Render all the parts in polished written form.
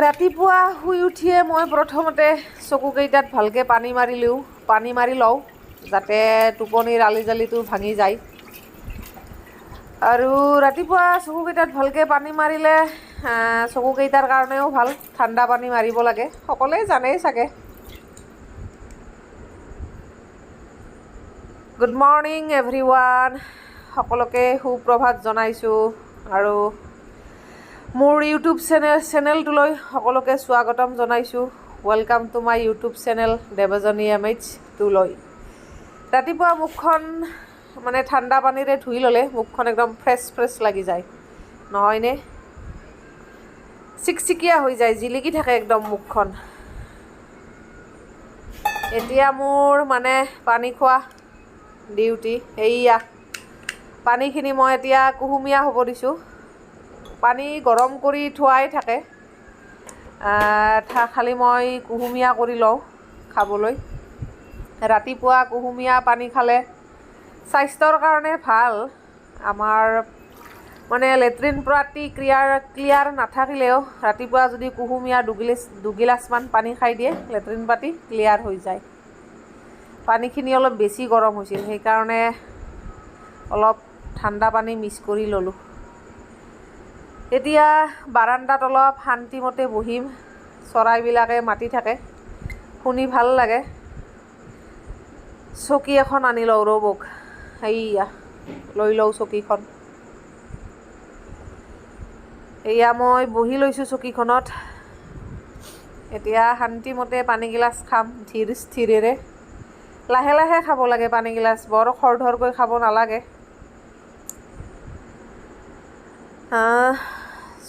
ৰাতিপুৱা শুই উঠিয়ে মই প্ৰথমতে চকুকেইটাত ভালকৈ পানী মাৰিলোঁ, পানী মাৰি লওঁ যাতে টোপনিৰ আলি জালিটো ভাঙি যায়। আৰু ৰাতিপুৱা চকুকেইটাত ভালকৈ পানী মাৰিলে চকুকেইটাৰ কাৰণেও ভাল, ঠাণ্ডা পানী মাৰিব লাগে, সকলোৱে জানেই চাগে। গুড মৰ্ণিং এভৰিৱান, সকলোকে সুপ্ৰভাত জনাইছোঁ আৰু মোৰ ইউটিউব চেনেলটোলৈ সকলোকে স্বাগতম জনাইছোঁ। Welcome to my YouTube channel Debjani M H টুলৈ। ৰাতিপুৱা মুখখন মানে ঠাণ্ডা পানীৰে ধুই ল'লে মুখখন একদম ফ্ৰেছ ফ্ৰেছ লাগি যায়, নহয়নে? চিকচিকীয়া হৈ যায়, জিলিকি থাকে একদম মুখখন। এতিয়া মোৰ মানে পানী খোৱা ডিউটি। এইয়া পানীখিনি মই এতিয়া কুহুমীয়া হ'ব দিছোঁ। পানী গৰম কৰি থোৱাই থাকে, খালি মই কুহুমীয়া কৰি লওঁ খাবলৈ। ৰাতিপুৱা কুহুমীয়া পানী খালে স্বাস্থ্যৰ কাৰণে ভাল। আমাৰ মানে লেট্ৰিন পাতি ক্লিয়াৰ নাথাকিলেও ৰাতিপুৱা যদি কুহুমীয়া দুগিলাচমান পানী খাই দিয়ে, লেট্ৰিন পাতি ক্লিয়াৰ হৈ যায়। পানীখিনি অলপ বেছি গৰম হৈছিল, সেইকাৰণে অলপ ঠাণ্ডা পানী মিক্স কৰি ল'লোঁ। এতিয়া বাৰাণ্ডাত অলপ শান্তিমতে বহিম। চৰাইবিলাকে মাতি থাকে, শুনি ভাল লাগে। চকী এখন আনি লওঁ ৰ'বক, এইয়া লৈ লওঁ চকীখন। এয়া মই বহি লৈছোঁ চকীখনত। এতিয়া শান্তিমতে পানীগিলাচ খাম ধীৰ স্থিৰেৰে। লাহে লাহে খাব লাগে পানীগিলাচ, বৰ খৰধৰকৈ খাব নালাগে।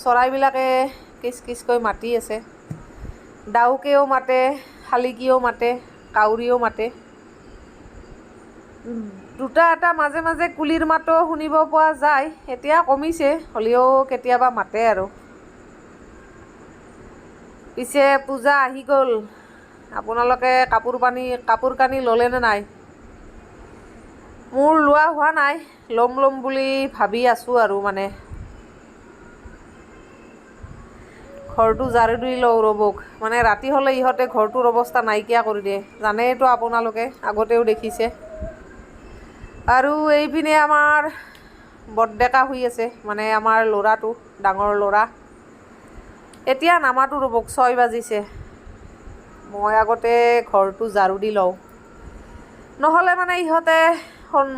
চৰাইবিলাকে কিচ কিচকৈ মাতি আছে। ডাউকেও মাতে, শালিকীও মাতে, কাউৰীও মাতে। দুটা এটা মাজে মাজে কুলিৰ মাতো শুনিব পোৱা যায়, এতিয়া কমিছে, হ'লেও কেতিয়াবা মাতে আৰু। পিছে পূজা আহি গ'ল, আপোনালোকে কাপোৰ কানি ল'লেনে নাই? মোৰ লোৱা হোৱা নাই, ল'ম ল'ম বুলি ভাবি আছোঁ আৰু। মানে ঘৰটো ঝাৰু দি লওঁ ৰ'বক, মানে ৰাতি হ'লে ইহঁতে ঘৰটোৰ অৱস্থা নাইকিয়া কৰি দিয়ে, জানেইতো আপোনালোকে, আগতেও দেখিছে। আৰু এইপিনে আমাৰ বৰডেকা শুই আছে, মানে আমাৰ ল'ৰাটো, ডাঙৰ ল'ৰা। এতিয়া নামাতো ৰ'বক, 6 বাজিছে। মই আগতে ঘৰটো ঝাৰু দি লওঁ, নহ'লে মানে ইহঁতে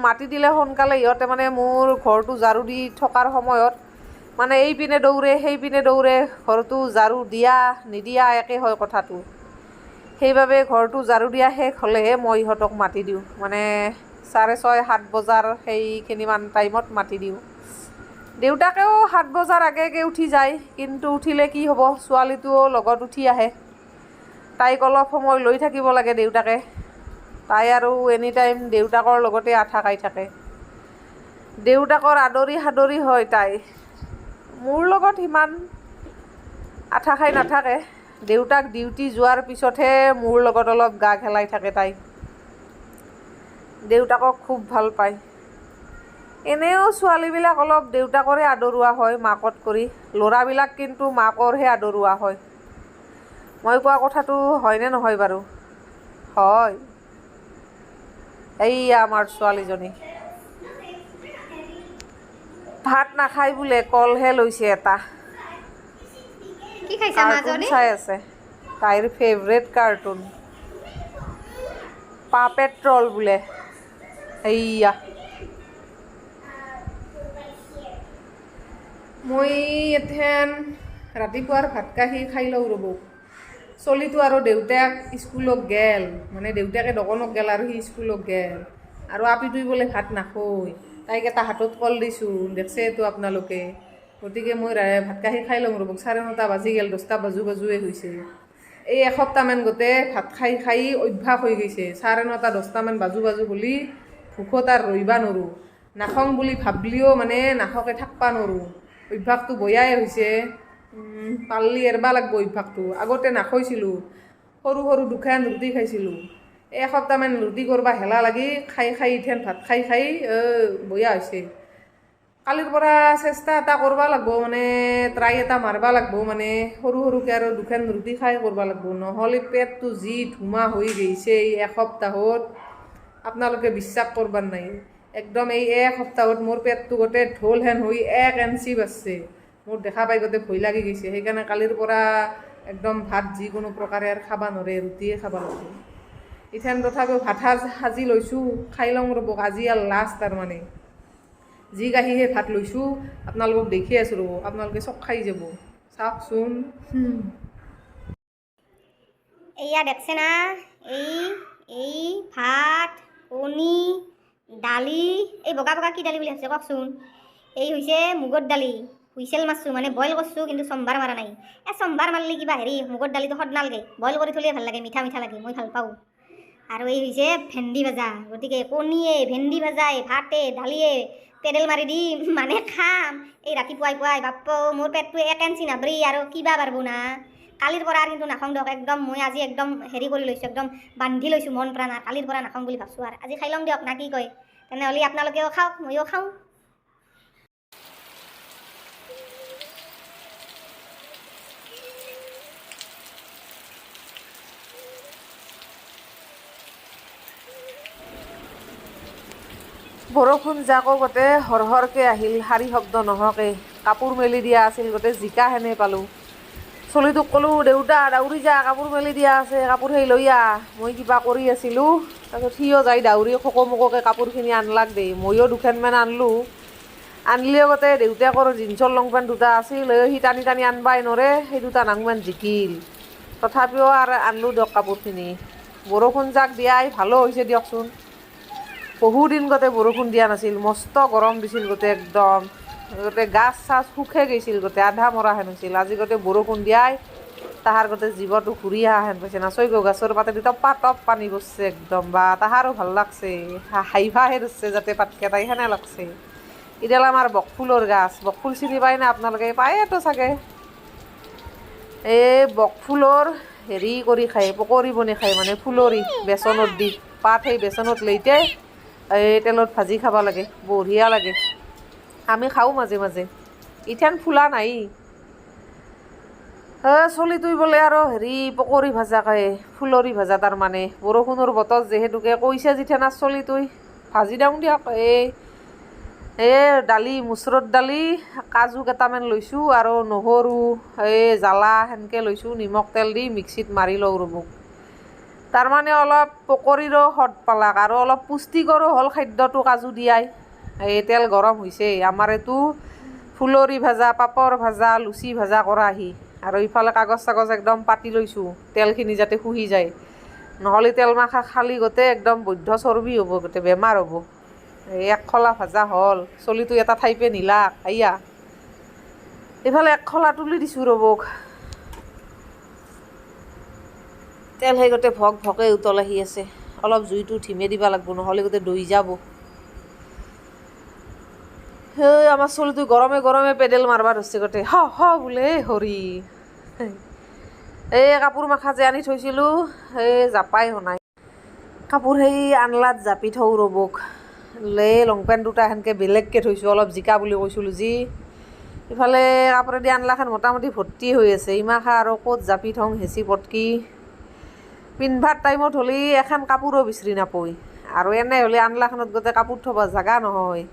মাতি দিলে সোনকালে ইহঁতে মানে মোৰ ঘৰটো ঝাৰু দি থকাৰ সময়ত মানে এইপিনে দৌৰে সেইপিনে দৌৰে, ঘৰটো ঝাৰু দিয়া নিদিয়া একে হয় কথাটো। সেইবাবে ঘৰটো ঝাৰু দিয়া শেষ হ'লেহে মই ইহঁতক মাতি দিওঁ, মানে 6:30 7 বজাৰ সেইখিনিমান টাইমত মাতি দিওঁ। দেউতাকেও 7 বজাৰ আগে আগে উঠি যায়, কিন্তু উঠিলে কি হ'ব, ছোৱালীটোও লগত উঠি আহে। তাইক অলপ সময় লৈ থাকিব লাগে দেউতাকে, তাই আৰু এনি টাইম দেউতাকৰ লগতে আঠা খাই থাকে। দেউতাকৰ আদৰি সাদৰি হয় তাই, মোৰ লগত সিমান আঠা খাই নাথাকে। দেউতাক ডিউটি যোৱাৰ পিছতহে মোৰ লগত অলপ গা খেলাই থাকে তাই। দেউতাকক খুব ভাল পায়। এনেও ছোৱালীবিলাক অলপ দেউতাকৰে আদৰুৱা হয় মাকত কৰি, ল'ৰাবিলাক কিন্তু মাকৰহে আদৰুৱা হয়। মই কোৱা কথাটো হয়নে নহয় বাৰু? হয়। এইয়া আমাৰ ছোৱালীজনী ভাত নাখায় বোলে, কলহে লৈছে এটা। কি খাইছা কাৰ্টুন মাজনী? চাই আছে, তাইৰ ফেভৰেট কাৰ্টুন পা পেট্ৰল বোলে। এইয়া মই এথেন ৰাতিপুৱাৰ ভাত কাঁহী খাই লওঁ ৰ'ব। চলিটো আৰু দেউতাক স্কুলক গেল, মানে দেউতাকে দোকানক গেল আৰু সি স্কুলক গেল, আৰু আপিটোই বোলে ভাত নাখোয়। তাইক এটা হাতত কল দিছোঁ, দেখছেতো আপোনালোকে। গতিকে মই ভাত কাঁহী খাই লওঁ ৰ'ব। 9:30 বাজি গ'ল, 10টা বাজু বাজুৱে হৈছে। এই এসপ্তাহমান গোটেই ভাত খাই খাই অভ্যাস হৈ গৈছে। 9:30 10টামান বাজু বাজু বুলি ভোকত আৰু ৰৈবা নৰোঁ। নাখাওঁ বুলি ভাবলিও মানে নাখকে থাকবা নৰোঁ, অভ্যাসটো বয়াই হৈছে। পাৰলি এৰবা লাগব অভ্যাসটো। আগতে নাখৈছিলোঁ, সৰু সৰু দুখান ৰুটি খাইছিলোঁ। এসপ্তাহমান ৰুটি কৰবা হেলা লাগি খাই খাই ইথেন ভাত খাই খাই বয়া হৈছে। কালিৰ পৰা চেষ্টা এটা কৰিব লাগিব, মানে ট্ৰাই এটা মাৰিব লাগিব, মানে সৰু সৰুকৈ আৰু দুখন ৰুটি খাই কৰিব লাগিব, নহ'লে পেটটো যি ধুমা হৈ গৈছে এই এসপ্তাহত, আপোনালোকে বিশ্বাস কৰবাৰ নাই। একদম এই এসপ্তাহত মোৰ পেটটো গোটেই ঢোল হেন হৈ 1 ইঞ্চি বাঢ়ছে। মোৰ দেখা পাই গোটেই ভয় লাগি গৈছে। সেইকাৰণে কালিৰ পৰা একদম ভাত যিকোনো প্ৰকাৰে আৰু খাব নোৱাৰে, ৰুটিয়ে খাব লাগিব। ইথান তথাপিও ভাত সাজি লৈছোঁ, খাই লওঁ ৰ'ব, আজি আৰু লাষ্ট। আৰু মানে যি কাঁহীহে ভাত লৈছোঁ আপোনালোকক দেখি আছোঁ ৰ'ব, আপোনালোকে চব খাই যাব, চাওকচোন। এইয়া দেখছে না, এই এই ভাত, কণী, দালি, এই বগা বগা কি দালি বুলি ভাবছে কওকচোন? এই হৈছে মুগৰ দালি। হুইচেল মাৰছোঁ, মানে বইল কৰছোঁ, কিন্তু চম্ভাৰ মাৰা নাই। এই চম্ভাৰ মাৰিলে কিবা হেৰি মুগৰ দালিটো সদ নালাগে, বইল কৰি থ'লে ভাল লাগে, মিঠা মিঠা লাগে, মই ভাল পাওঁ। আৰু এই হৈছে ভেন্দি ভাজা। গতিকে কণীয়ে, ভেন্দি ভাজাই, ভাতে, দালিয়ে পেডেল মাৰি দি মানে খাম এই ৰাতিপুৱাই পুৱাই। বাপ্প, মোৰ পেটটো 1 ইঞ্চি নাবৰি আৰু কিবা বাঢ়ব না। কালিৰ পৰা আৰু কিন্তু নাখাওঁ দিয়ক একদম। মই আজি একদম হেৰি কৰি লৈছোঁ, একদম বান্ধি লৈছোঁ মন প্ৰাণ, আৰু কালিৰ পৰা নাখাওঁ বুলি ভাবছোঁ। আৰু আজি খাই ল'ম দিয়ক, না কি কয়? তেনেহ'লে আপোনালোকেও খাওক, ময়ো খাওঁ। বৰষুণ জাকো গোটেই হৰহৰকৈ আহিল, শাৰী শব্দ নোহোৱাকৈ। কাপোৰ মেলি দিয়া আছিল, গোটেই জিকা হেনে পালোঁ। চলিটোক ক'লোঁ, দেউতা দাউৰি যা, কাপোৰ মেলি দিয়া আছে, কাপোৰ সেই লৈ আহ, মই কিবা কৰি আছিলোঁ। তাৰপিছত সিও যাই দাউৰি খকো মকোকৈ কাপোৰখিনি আনলাক দেই, ময়ো দুখনমান আনলোঁ। আনলিও গোটেই দেউতাকৰ জিন্সৰ লং পেণ্ট দুটা আছিল, সি টানি টানি আনবাই নৰে, সেই দুটা নাংমান জিকিল। তথাপিও আৰু আনলোঁ দিয়ক কাপোৰখিনি। বৰষুণ জাক দিয়াই ভালো হৈছে দিয়কচোন, বহুদিন গোটেই বৰষুণ দিয়া নাছিল, মস্ত গৰম দিছিল গোটেই, একদম গোটেই গাছ চাছ শুকাই গৈছিল, গোটেই আধা মৰা হেন হৈছিল। আজি গোটেই বৰষুণ দিয়াই তাহাৰ গোটেই জীৱটো ঘূৰি অহা হেন পাইছে। নাচৈ গাছৰ পাতেদি টপা টপ পানী পৰছে একদম, বা তাহাৰো ভাল লাগছে, হাইভাহে ধৰছে যাতে পাতকেইটাই সেনে লাগছে। এডাল আমাৰ বকফুলৰ গাছ, বকফুল চিনি পায় না আপোনালোকে? পায়েতো চাগে। এই বকফুলৰ হেৰি কৰি খায়, পকৰী বনাই খায়, মানে ফুলৰি বেচনত দি পাত সেই বেচনত লেইতে এই তেলত ভাজি খাব লাগে, বঢ়িয়া লাগে। আমি খাওঁ মাজে মাজে, ইথান ফুলা নাই। চলিটোই বোলে আৰু হেৰি পকৰী ভাজা খায়, ফুলৰি ভাজা। তাৰমানে বৰষুণৰ বতৰ যিহেতুকে কৈছে যিথানা চলিটোই, ভাজি দিওঁ দিয়ক। এই এই দালি, মুচৰৰ দালি, কাজু কেইটামান লৈছোঁ আৰু নহৰু, এই জ্বালা সেনেকৈ লৈছোঁ, নিমখ তেল দি মিক্সিত মাৰি লওঁ ৰ'ব। তাৰমানে অলপ পকৰীৰো সোৱাদ পালাক আৰু অলপ পুষ্টিকৰো হ'ল খাদ্যটো কাজু দিয়াই। এই তেল গৰম হৈছে, আমাৰ এইটো ফুলৰি ভাজা, পাপৰ ভাজা, লুচি ভাজা কৰাহি। আৰু ইফালে কাগজ চাগজ একদম পাতি লৈছোঁ, তেলখিনি যাতে শুহি যায়, নহ'লে তেল মাখা খালি গোটেই একদম বৈধ্য চৰ্বি হ'ব, গোটেই বেমাৰ হ'ব। এই এক খোলা ভাজা হ'ল, চলিটো এটা ঠাইপে নিলাক। আইয়া ইফালে এক খোলা তুলি দিছোঁ ৰ'বক। তেল সেই গোটেই ভক ভকে উতল আহি আছে, অলপ জুইটো ধিমে দিব লাগিব, নহ'লে গোটেই দৈ যাব। সেই আমাৰ চলিটো গৰমে গৰমে পেডেল মাৰবা ধৰছে গোটেই, হ হ বোলে হৰি। এই কাপোৰ মাখা যে আনি থৈছিলোঁ, সেই জাপাই হোৱা নাই, কাপোৰ সেই আনলাত জাপি থওঁ ৰ'বক। লে লং পেণ্ট দুটা সেনকৈ বেলেগকৈ থৈছোঁ, অলপ জিকা বুলি কৈছিলোঁ যি। ইফালে কাপোৰেদি আনলাখন মোটামুটি ভৰ্তি হৈ আছে, ইমাখা আৰু ক'ত জাপি থওঁ হেঁচি পটকি। পিন্ধাৰ টাইমত হ'লে এখন কাপোৰো বিচাৰি নাপয়, আৰু এনে হ'লে আনলাখনত গোটেই কাপোৰ থ'ব জাগা নহয়।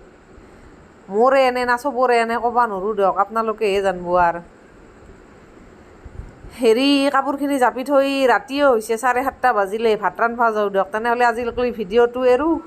মোৰে এনে না চবৰে এনে ক'ব নোৱাৰোঁ দিয়ক, আপোনালোকেহে জানিব। আৰু হেৰি কাপোৰখিনি জাপি থৈ ৰাতিও হৈছে, 7:30 বাজিলে, ভাত ৰান্ধিব যাওঁ দিয়ক। তেনেহ'লে আজিলৈকে ভিডিঅ'টো এৰোঁ।